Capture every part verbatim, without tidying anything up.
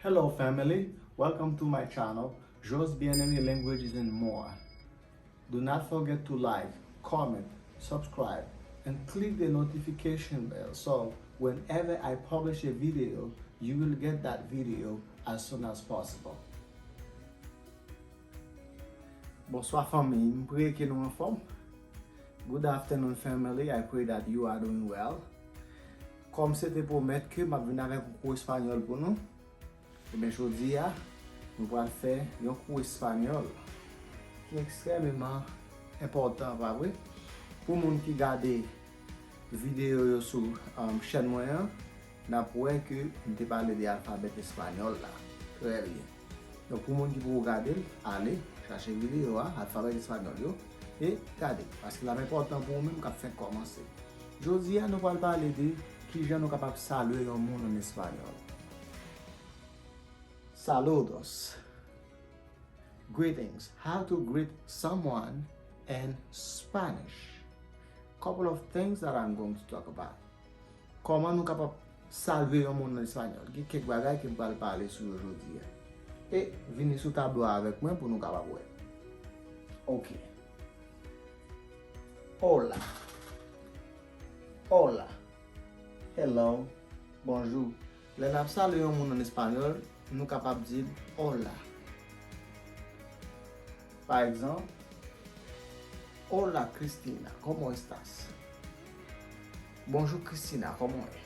Hello family, welcome to my channel, Joe's Bien-Aimé Languages and More. Do not forget to like, comment, subscribe, and click the notification bell so whenever I publish a video, you will get that video as soon as possible. Bonswa fanmi, m preye ke nou anfòm. Good afternoon family, I pray that you are doing well. Kòm se te pwomèt ke m ap vin avèk yon kou espanyòl pou nou, ebyen jodi a, nou pral fè yon kou espanyòl ki ekstrèmeman enpòtan, pa vre? Pou moun ki gade videyo yo sou, um, chèn mwen an, n ap wè ke m te pale de alfabè espanyòl la. Trè byen. Donk, pou moun ki poko gade l, ale chache videyo a, alfabè espanyòl yo, e gade, paske l ap enpòtan pou ou menm k ap fèk kòmanse. Jodi a, nou pral pale de kijan nou kapab salye yon moun an espanyòl. Saludos. Greetings. How to greet someone in Spanish. Couple of things that I'm going to talk about. Kòman nou kapab salye yon moun an espanyòl? Gen kèk bagay ke m pral pale sou yo jodi a. E vini sou tablo a avèk mwen pou nou kapab wè. Ok. Hola. Hola. Hello. Bonjou. Lè n ap salye yon moun an espanyòl, nou kapab di l hola. Pa egzanp, hola Cristina, ¿cómo estás? Bonjou Cristina, kòman w ye?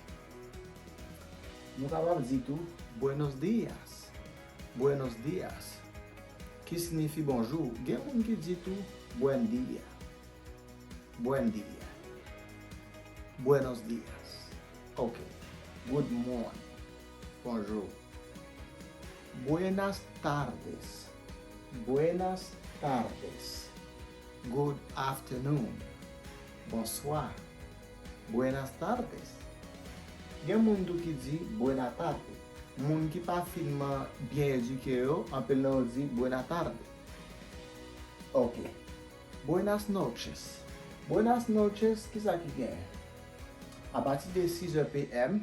Nou kapab di tou buenos días. Buenos días. Ki siyifi bonjou. Gen moun ki di tou buen día. Buen día. Buenos días. Ok. Good morning. Bonjou. Buenas tardes. Buenas tardes. Good afternoon. Bonswa. Buenas tardes. Gen moun tou ki di buena tarde. Moun ki pa finman byen edike yo, anpil nan yo di buena tarde. Ok. Buenas noches. Buenas noches, kisa ki genyen? Apati de sis è P M,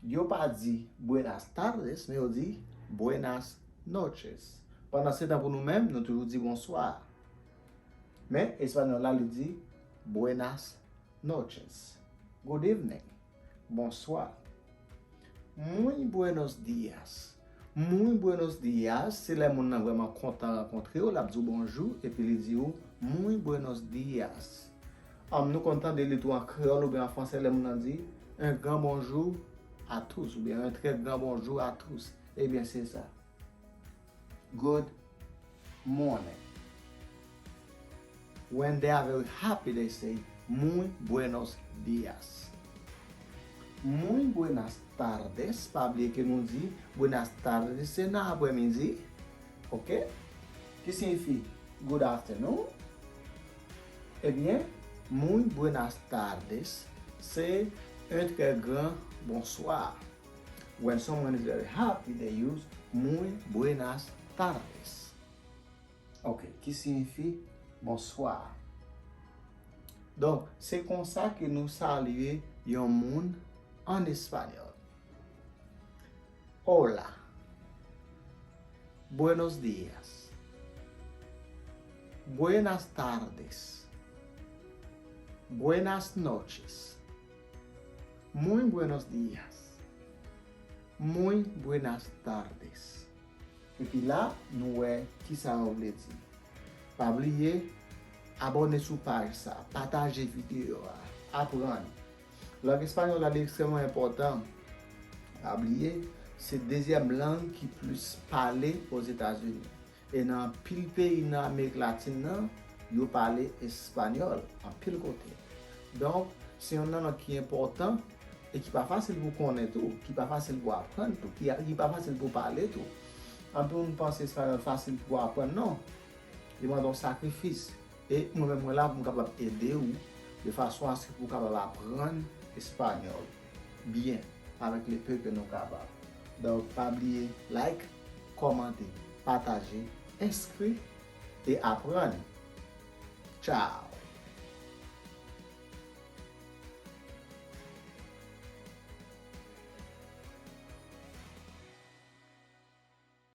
yo pa di buenas tardes, men yo di buenas noches. Pandan se tan pou nou menm, nou toujou di bonswa. Men, espanyòl la, li di buenas noches. Good evening. Bonswa. Muy buenos días. Muy buenos días, se lè moun nan vrèman kontan rankontre w, l ap di w bonjou, epi li di w muy buenos días. An, nou konn tande li tou an kreyòl oubyen an fransè, lè moun nan di un grand bonjour à tous, oubyen un très grand bonjour à tous. Ebyen, se sa. Good morning. When they are very happy, they say, muy buenos días. Muy buenas tardes. Pa bliye ke nou di buenas tardes se nan aprèmidi. Ok? Ki siyifi good afternoon. Ebyen, muy buenas tardes se un très grand bonsoir. When someone is very happy, they use muy buenas tardes. Ok, ki siyifi bonswa. Donk, se konsa ke nou salye yon moun an espanyòl. Hola. Buenos días. Buenas tardes. Buenas noches. Muy buenos días. Muy buenas tardes. Epi la, nou wè kisa yo vle di. Pa bliye, abòne sou paj sa, pataje videyo a, aprann. Lang espanyòl la, li ekstrèmman enpòtan. Pa bliye, se dezyèm lang ki plis pale Ozetazini. E nan anpil peyi nan Amerik Latin nan, yo pale espanyòl anpil kote. Donk, se yon nan lang ki enpòtan e ki pa fasil pou konnen tou, ki pa fasil pou aprann tou, ki, ki pa fasil pou pale tou. Anpil moun panse espanyòl fasil pou aprann, non. Li mande yon sakrifis. E mwen menm, mwen la pou m kapab ede w de fason aske pou w kapab aprann espanyòl byen avèk le peu que nou kapab. Donk, pa bliye like, kòmante, pataje, enskri e aprann. Tchao!